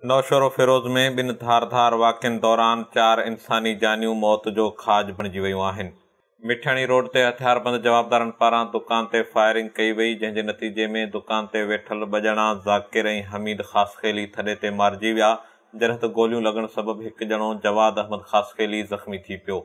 نوشهروفيروز ۾ ٻن ڌار ڌار واقعن دوران چار انساني جانيون موت جو کاڄ بڻجي ويون آهن. مٺياڻي روڊ تي هٿياربند جوابدارن پاران دڪان تي فائرنگ ڪئي وئي، جنهن جي نتيجي ۾ دڪان تي ويٺل ٻه ڄڻا ذاڪر ۽ حميد خاصخيلي ٿڏي تي مارجي ويا، جڏهن ته گوليون لڳڻ سبب هڪ ڄڻو جواد احمد خاصخيلي زخمي ٿي پيو.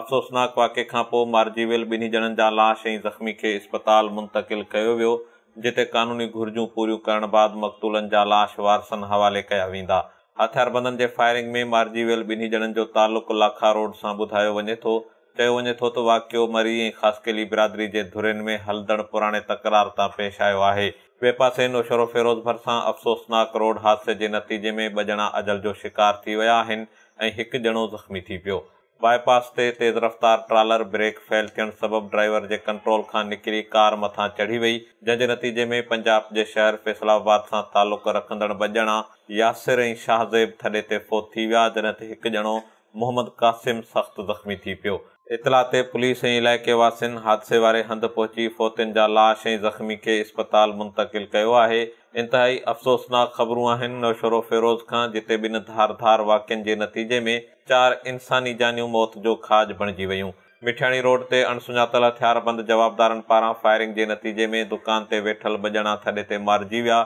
افسوسناڪ واقعي کانپوء مارجي ويل ٻنهي ڄڻن جا لاش ۽ زخمي کي اسپتال منتقل ڪيو ويو، جتي قانوني گهرجون پوريون ڪرڻ بعد مقتولن جا لاش وارثن حوالي ڪيا ويندا. هٿياربندن جي فائرنگ ۾ مارجي ويل ٻنهي ڄڻن جو تعلق لاکا روڊ سان ٻڌايو وڃي ٿو. چيو وڃي ٿو ته واقعو مري ۽ خاصخيلي برادري جي ڌرين ۾ هلندڙ پراڻي تڪرار تان پيش آيو آهي. ٻئي پاسي نوشهروفيروز ڀرسان افسوسناڪ روڊ حادثي جي نتيجي ۾ ٻه ڄڻا اجل جو شڪار ٿي ويا آهن ۽ هڪ ڄڻو زخمي ٿي پيو. باء پاس تي تيز رفتار ٽرالر بريڪ فيل ٿيڻ سبب ڊرائيور جي ڪنٽرول کان نڪري ڪار مٿان چڙهي وئي، جنهن جي نتيجي ۾ پنجاب جي شهر فيصل آباد سان تعلق رکندڙ ٻه ڄڻا ياسر ۽ شاهزيب ٿڏي تي فوت ٿي ويا، جڏهن ته هڪ ڄڻو محمد قاسم سخت زخمي ٿي پيو. اطلاع تي پوليس ۽ علائقي واسين حادثي واري هنڌ پهچي فوتين جا لاش ۽ زخمي کي اسپتال منتقل ڪيو آهي. انتهائي افسوسناڪ خبرون آهن نوشهروفيروز کان جتي ٻن ڌار ڌار واقعن جي نتيجي ۾ چار انساني جانيون موت جو کاڄ بڻجي ويون. مٺياڻي روڊ تي اڻسڃاتل هٿياربند جوابدارن پاران فائرنگ جي نتيجي ۾ دڪان تي ويٺل ٻه ڄڻا ٿڏي تي مارجي ويا،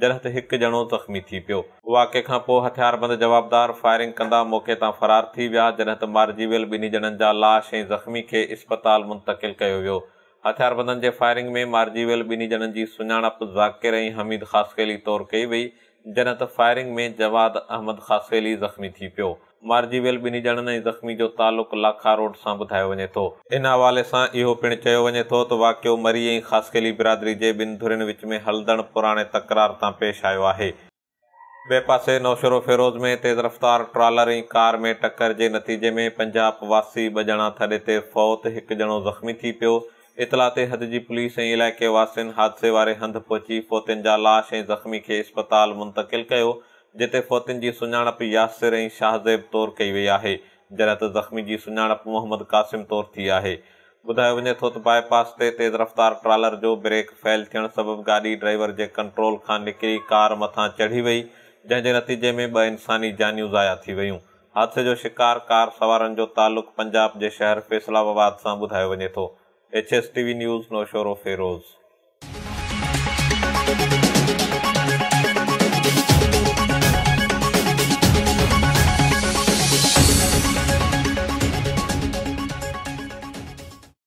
جڏهن ته هڪ ڄڻو زخمي ٿي پيو. واقعي کان پوء هٿياربند جوابدار فائرنگ ڪندا موقعي تان فرار ٿي ويا، جڏهن ته مارجي ويل ٻنهي ڄڻن جا لاش ۽ زخمي کي اسپتال منتقل ڪيو ويو. هٿياربندن جي فائرنگ ۾ مارجي ويل ٻنهي ڄڻن جي سڃاڻپ ذاڪر ۽ حميد خاصخيلي طور ڪئي وئي، جڏهن ته فائرنگ ۾ جواد احمد خاصخيلي زخمي ٿي پيو. مارجي ويل ٻنهي ڄڻن ۽ زخمي جو تعلق لاکا روڊ سان ٻڌايو وڃي ٿو. ان حوالي سان اهو پڻ چيو وڃي ٿو ته واقعو مري ۽ خاصخيلي برادري جي ٻن ڌرين وچ ۾ هلندڙ پراڻي تڪرار تان پيش آيو آهي. ٻئي پاسي نوشهروفيروز ۾ تيز رفتار ٽرالر ۽ ڪار ۾ ٽڪر جي نتيجي ۾ پنجاب واسي ٻه ڄڻا ٿڏي تي فوت، هڪ ڄڻو زخمي ٿي پيو. اطلاع تي حد جي پوليس ۽ علائقي واسين حادثي واري هنڌ پهچي فوتين جا لاش ۽ زخمي کي اسپتال منتقل ڪيو، جتي فوتين جي سڃاڻپ ياسر ۽ شاهزيب طور ڪئي وئي آهي، جڏهن ته زخمي جي سڃاڻپ محمد قاسم طور ٿي آهي. ٻڌايو وڃي ٿو ته باء پاس تي تيز رفتار ٽرالر جو بريڪ فيل ٿيڻ سبب گاڏي ڊرائيور جي ڪنٽرول کان نڪري ڪار مٿان چڙهي وئي، جنهن جي نتيجي ۾ ٻه انساني جانيون ضايع ٿي ويون. حادثي جو شڪار ڪار سوارن جو تعلق پنجاب جي شهر فيصل آباد سان ٻڌايو وڃي ٿو. H S T V news Naushahro Feroze.